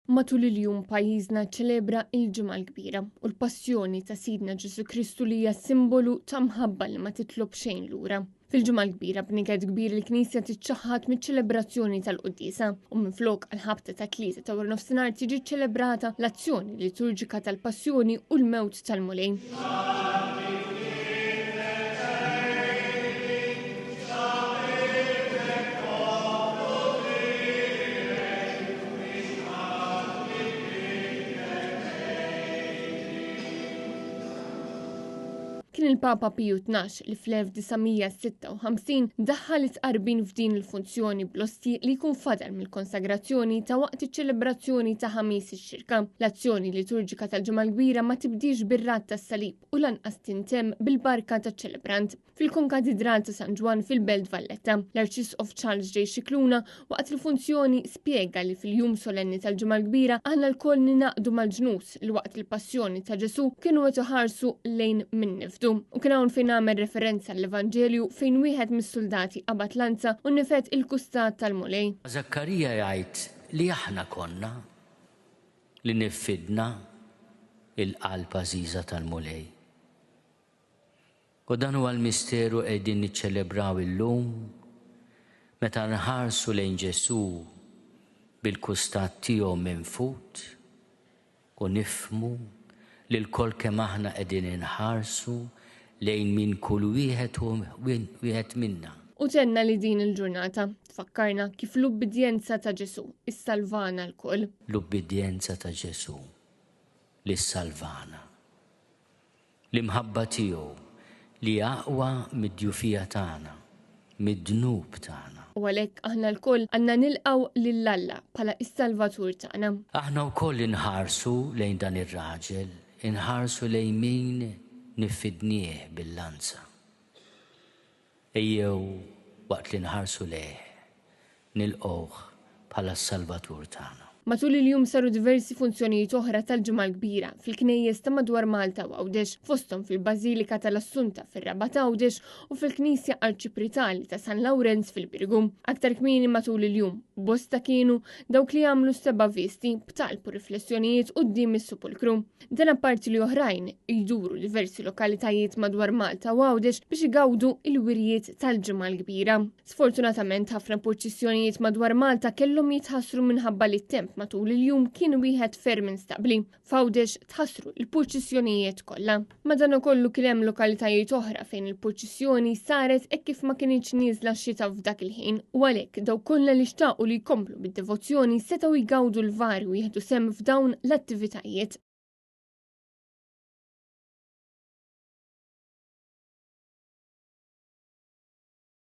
Matul il-jum pajjiżna ċċelebra il-Ġimgħa l-Kbira u l-Passjoni ta' Sidna Ġesù Kristu li hija simbolu ta' mħabba li ma titlob xejn lura. Fil-Ġimgħa l-Kbira b'niket kbir il-Knisja tiċċaħħad miċ-ċelebrazzjoni tal-quddiesa u minflok għall-ħabta ta' tlieta ta' waranofsinhar tiġi ċċelebrata l-azzjoni liturġika tal-Passjoni u l-mewt tal-Mulej. Kien il-Papa Piju 12 li fl-1956 daħħal it-tqarbin f'din il-funzjoni bl-osti li jkun fadal mill-konsagrazzjoni ta' waqt iċ-ċelebrazzjoni ta' ħamis ix-xirka. L-azzjoni liturġika tal-Ġimgħa l-Kbira ma tibdiex bir-radd tas-salib u lanqas tintemm bil-barka taċ-ċelebrant. Fil-Konkatidral ta' San Ġwann fil-Belt Valletta, l-Arċisqof Charles J. Scicluna waqt il-funzjoni spjega li fil-jum solenni tal-Ġimgħa l-Kbira aħna lkoll ningħaqdu mal-ġnus li waqt il-passjoni ta' Ġesù kienu qed iħarsu lejn min nifdu. U kien hawn fejn għamel referenza l-Evanġelju fejn wieħed mis-suldati qabad lanza u nifed il-kustat tal-Mulej. Żakkarija jgħid li aħna konna li nifidna l-qalb għażiża tal-Mulej. U dan huwa l-misteru qegħdin niċċelebraw illum meta nħarsu lejn Ġesù bil-kustat tiegħu minfud u nifhmu li lkoll kemm aħna qegħdin inħarsu lejn min kull wieħed u wieħed minna. U tenna li din il-ġurnata tfakkarna kif l-ubbidjenza ta' Ġesù ssalvana lkoll. L-ubbidjenza ta' Ġesù li ssalvana. L-imħabba tiegħu li aqwa mid-djufija tagħna, mid-dnub tagħna. U għalhekk aħna lkoll għandna nilqgħu lil Alla bħala s-Salvatur tagħna. Aħna wkoll inħarsu lejn dan ir-raġel, inħarsu lejn min nifidnieh bil-lanza. Ejjew waqt li nħarsu lejh, nilqgħuh bħala s-Salvatur tagħna. Matul il-jum saru diversi funzjonijiet oħra tal-Ġimgħa l-Kbira fil-knejjes ta' madwar Malta u Għawdex, fosthom fil-Bażilika tal-Assunta fir-Rabat Għawdex u fil-Knisja Arċipritali ta' San Lawrenz fil-Birgu. Aktar kmieni matul il-jum, bosta kienu dawk li għamlu seba' visti b'talb u riflessjonijiet quddiem is-Sepulkru. Dan apparti li oħrajn jduru diversi lokalitajiet madwar Malta u Għawdex biex igawdu il-wirjiet tal-Ġimgħa l-Kbira. Sfortunatament ħafna purċissjonijiet madwar Malta kellhom jitħassru minħabba li t-temp matul il-jum kien wieħed ferm instabbli. F'Għawdex tħassru l-purċissjonijiet kollha. Madankollu kien hemm lokalitajiet oħra fejn il-purċissjoni saret hekk kif ma kinitx nieżla x-xita f'dak il-ħin u għalhekk dawk kollha li xtaqu li jkomplu bid-devozzjoni setgħu jgawdu l-vari u jieħdu sehem f'dawn l-attivitajiet.